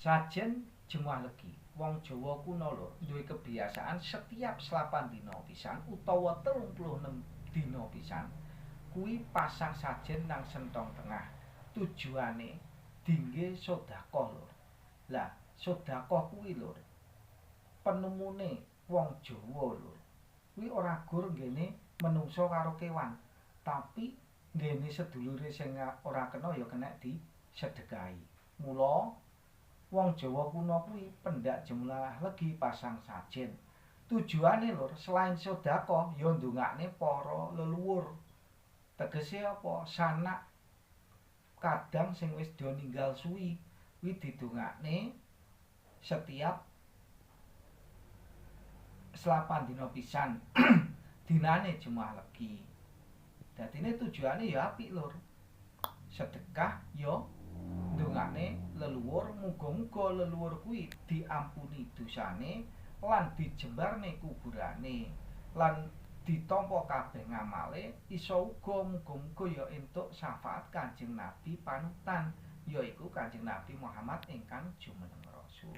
Sajen Jemuah Legi, wong Jawa kuno lur duwe kebiasaan setiap 8 dina pisan utawa 36 dina pisan kuwi pasang sajen nang sentong tengah. Tujuane dingge sedekah lur. Lah, sedekah kuwi lur penemune wong Jawa lur. Kuwi ora gur nggene menungsa karo kewan, tapi nggene sedulure sing ora kena ya kena disedekahi. Mula wong Jawa kuno kuwi pendak Jemuah Legi pasang sajen. Tujuane lur selain sedekah ya ndongakne para leluhur. Tegese apa? Sanak kadang sing wis do ninggal suwi kuwi didongakne setiap 8 dina pisan dinane Jemuah Legi. Dadine tujuane ya apik lur. Sedekah ya ndongakne leluhur, muga-muga leluhur kuwi diampuni dosane lan dijembarne kuburane lan ditampa kabeh ngamale, iso uga muga-muga ya entuk syafaat Kanjeng Nabi panutan, yaiku Kanjeng Nabi Muhammad ingkang jumeneng rasul.